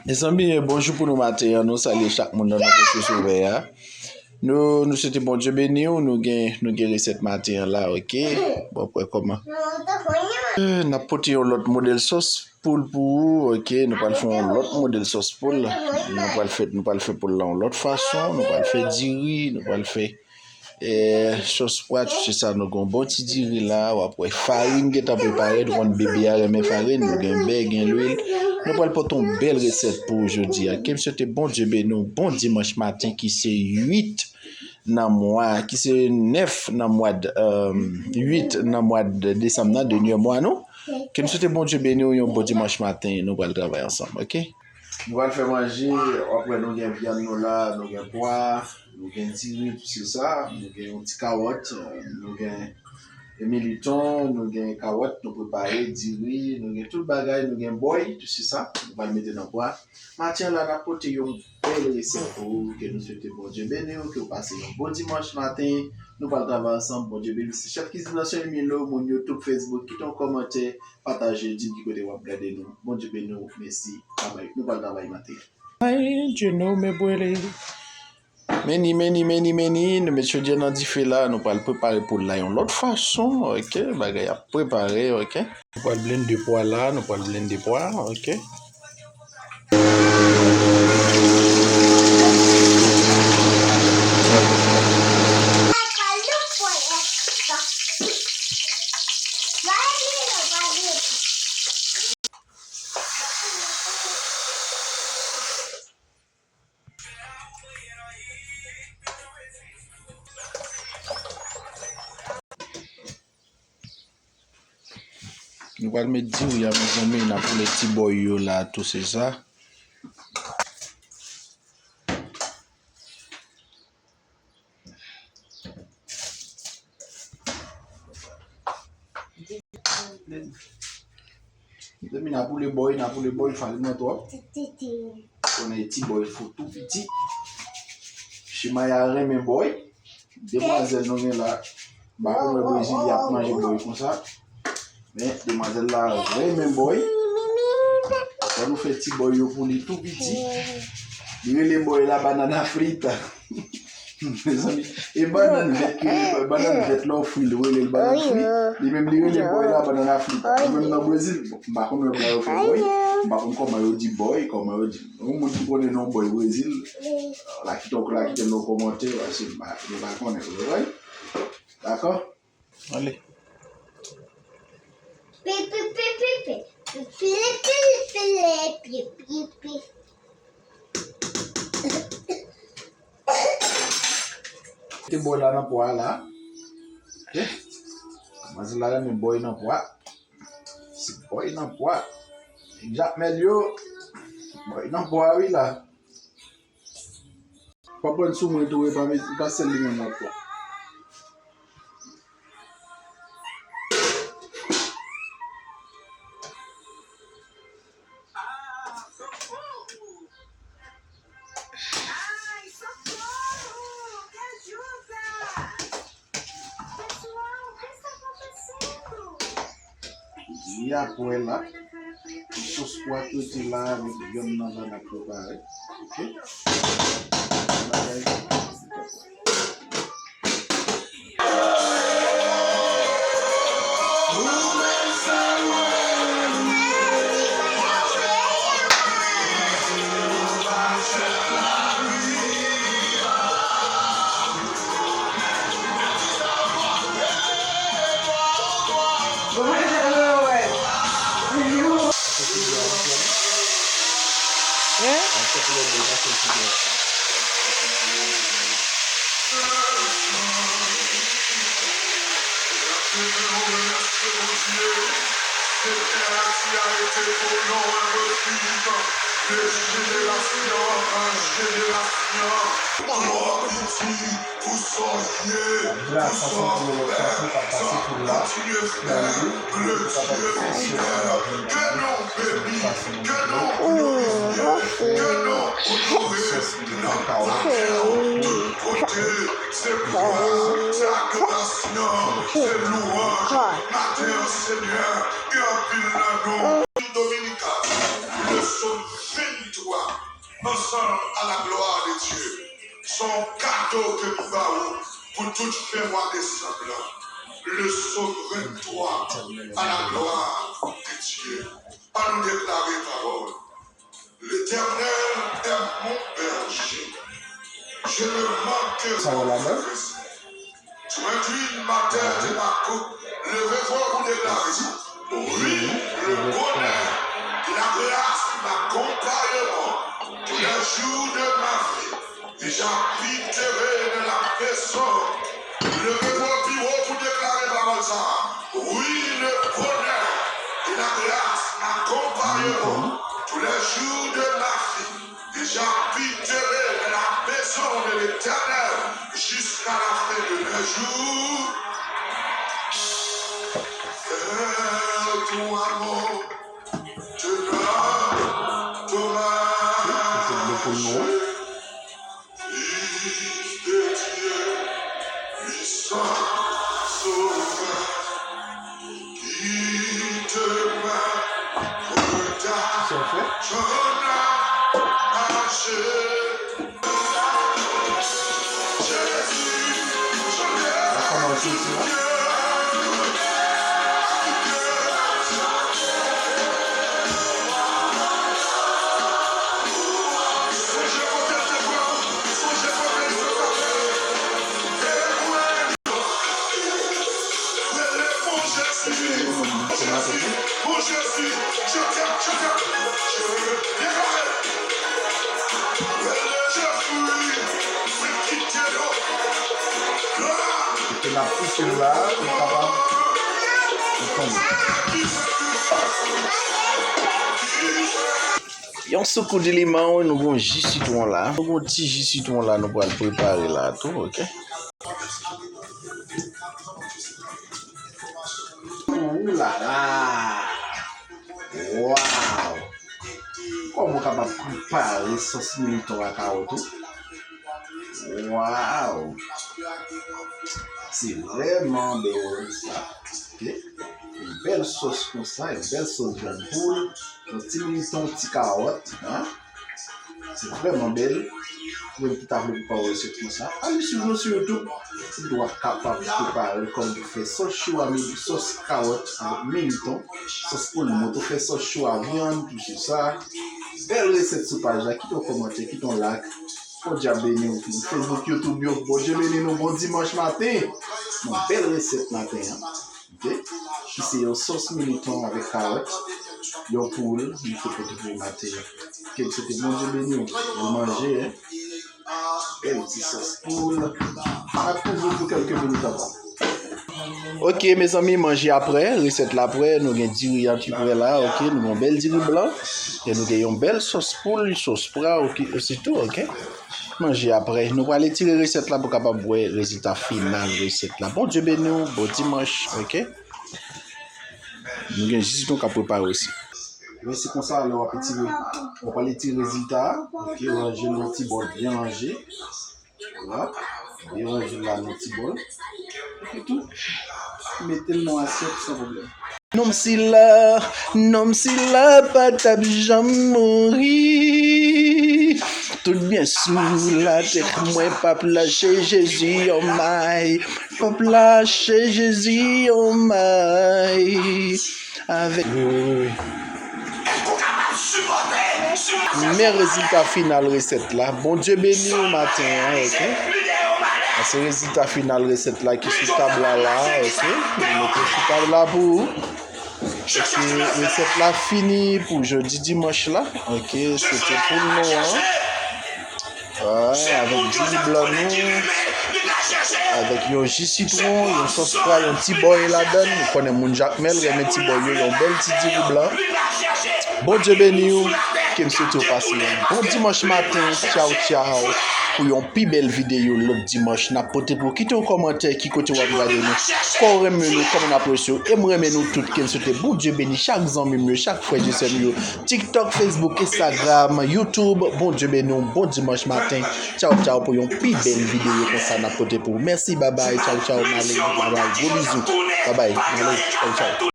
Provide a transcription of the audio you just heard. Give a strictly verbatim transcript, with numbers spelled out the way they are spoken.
Mezanmi, bonjou pou nou maten an. Nou salye chak moun nan non Kris Sovè a. Nou, nou swete Bondye beni w. Nou gen, nou gen resèt maten an la, oke? Bon, w ap wè kòman. Eh, n ap pote yon lòt modèl sòs poul pou ou, oke? Nou pral fè yon lòt modèl sòs poul. Nou pral fè, nou pral fè poul la yon lòt fason. Nou pral fè diri, nou pral fè eh, sòs pwa, tout se sa, nou gen yon bon ti diri la, w ap wè farin gentan prepare, nou konn bebe a renmen farin, nou gen bè, gen lwil. Nou pral pote yon bèl resèt pou ou jodi a. Ke m swete Bondye beni w, bon dimanch maten ki se uit nan mwa, ki se nèf nan mwa, uit nan mwa desanm nan, dènye mwa nou. Ke m swete Bondye beni w, yon bon dimanch maten, nou pral travay ansanm, oke? Nou pral fè manje, w ap wè nou gen vyann nou la, nou gen pwa, nou gen diri, tout se sa, nou gen yon ti kawòt, nou gen militon, nou gen kawòt, nou prepare diri, nou gen tout bagay, nou gen bòy, tout se sa, nou pral mete nan pwa. Maten an la, n ap pote yon bèl resèt pou ou, ke nou swete Bondye beni w, ke w pase yon bon dimanch maten, nou pral travay ansanm, Bondye beni w. Se Chèf Kizin nan Sè Milo, moun YouTube, Facebook, kite yon kòmantè, pataje, di m ki kote w ap gade nou. Bondye beni w, mèsi. Babay. Nou pral travay maten. Ay, Dye nou men bwele. Meni, meni, meni, meni. Nou met chodyè nan dife la. Nou pral prepare poul la yon lòt fason. Oke, bagay ap prepare, oke. Nou pral blende pwa la. Nou pral blende pwa, oke. Nou pral met diri a, mezanmi, n ap woule ti bòy yo la tou, se sa. Mezanmi, n ap woule bòy, n ap woule bòy, farin nan twòp. Konnen ti bòy fò tou piti. Chimay a renmen bòy. Demwazèl nou gen la, m pa konn wè Brezilyen ap manje bòy konsa. Men, demwazèl la renmen bòy. Fò nou fè ti bòy yo pou li tou piti. Li rele bòy la banana frita. Mezanmi, e bannann vèt ki rele, bannann vèt la w fri l, ou rele l bannann fri. Li menm li rele bòy la banana frita. Ou menm nan Brezil, bon, m pa konn wè bòy yo fè bòy. M pa konn kòman yo di bòy, kòman yo di. Yon moun ki konnen non bòy Brezil, la kite, la kite nan kòmantè, paske m pa, m pa konnen, wi. Dakò? Ale. Pi, pi, pi, pi, pi. Pi, pi, pi, pi, pi, pi, pi. Mete bòy la nan pwa la. Ok. Manzè la renmen bòy nan pwa. Se bòy nan pwa. Jakmèl yo. Bòy nan pwa, wi, la. Pa pran sou mwen tou, e pa met, pa sèl li menm nan pwa. Di a pwè la. Sòs pwa trete la avèk vyann nan la n ap prepare. Ok. Bagay. Hein? Pou sa w ye, pou sa w fè, kontinye fè, Bondye, ke non w beni, ke non w glorifye, ke non w onore nan latè, tout kote, se glwa, se adorasyon, se lwanj, maten an, Senyè, gen anpil nan nou, Dominika, leson vin. Toi, ensemble à la gloire de Dieu. Se yon kado ke m ba ou pou tout fen mwa desanm lan. Le souverain toi à la gloire de Dieu. An nou deklare pawòl. L'Éternel est mon berger. Je ne manquerai rien. Tu induis ma tête et ma coupe. Leve vwa pou deklare sa. Oui, le bonheur et la grâce m'accompagneront tous les jours de ma vie. Et j'habiterai dans la maison. Leve vwa pi wo pou deklare pawòl sa. Oui, le bonheur et la grâce m'accompagneront tous les jours de ma vie. Et j'habiterai dans la maison de l'Éternel jusqu'à la fin de mes jours. Vers toi, mon Dieu, ton âme, Fils de Dieu, puissant sauveur, qui demeure dans ton âme. Epi n ap kite l la, pou l kapab tonbe. Yon sou kou di liman, nou gon ji sitwon la. Nou gon ti ji sitwon la, nou pral prepare la tou, oke? Ooh la la! Waw! Kòman w kapab prepare sòs militon a kawòt ou? Waw! Se vrèman bèl sa. Oke? Yon bèl sòs konsa, yon bèl sòs vyann poul, yon ti militon, ti kawòt, hein? Se vrèman bèl. Ou menm ki ta vle prepare resèt konsa, al swiv nou sou YouTube. Ou tou w ap kapab prepare l kòm pou fè sòs chou a, sòs kawòt avèk militon, sòs poul. Mwen tou fè sòs chou a vyann, tou se sa. Bèl resèt sou paj la. Kite yon kòmantè, kite yon like. Bondye ap beni w. Facebook, YouTube yo, Bondye beni nou. Bon dimanch maten. Yon bèl resèt maten an. Oke? Ki se yon sòs militon avèk kawòt, yon poul, nou te pote pou w maten. Ke Bondye beni w. Bon manje, hein? Bèl ti sòs poul. N ap kouvri pou kèlke minit ankò. Oke, mezanmi, manje aprè, resèt la prè, nou gen diri an ki prè la, oke, nou gen yon bèl diri blan, e nou gen yon bèl sòs poul, sòs pra, oke, se tou, oke. Manje aprè. Nou pral etire resèt la pou kapab wè rezilta final resèt la. Bondye beni w, bon dimanch, oke? Nou gen jis nou k ap prepare osi. Men se konsa, lè w ap etire, w ap al etire rezilta a, oke, ranje l nan ti bòl, byen ranje. Vwala. Byen ranje l la nan ti bòl. Epi tou, mete l nan asyèt san pwoblèm. Nonm sila, nonm sila pa t ap janm mouri. Tout byen sou latè mwen p ap lache Jezi yon may. P ap lache Jezi yon may. Avèk... Wi, wi, wi, wi. Men rezilta final resèt la. Bondye beni w maten an, oke? Se rezilta final resèt la ki sou tab la la, oke? Nou mete sou tab la pou ou. Oke, resèt la fini pou jodi dimanch la. Oke, se te poul nou an. Wi, avèk diri blan nou, avèk yon ji sitwon, yon sòs pra, yon ti bòy ladann. Ou konnen moun Jakmèl renmen ti bòy yo, yon bèl ti diri blan. Bondye beni w, ke m swete w pase yon bon dimanch maten. Tchaw, tchaw. Pou yon pi bèl videyo lòt dimanch, n ap pote pou w. Kite yon kòmantè, ki kote w ap gade nou, kòman w renmen nou, kòman n apresye w, e m renmen nou tout, ke m swete Bondye beni chak zanmi m yo, chak frè e sè m yo, TikTok, Facebook, Instagram, YouTube. Bondye beni w, bon dimanch maten. Tchaw, tchaw, pou yon pi bèl videyo konsa n ap pote pou ou. Mèsi, babay, tchaw, tchaw, m ale, babay, gwo bizou, babay, m ale, tchaw, tchaw.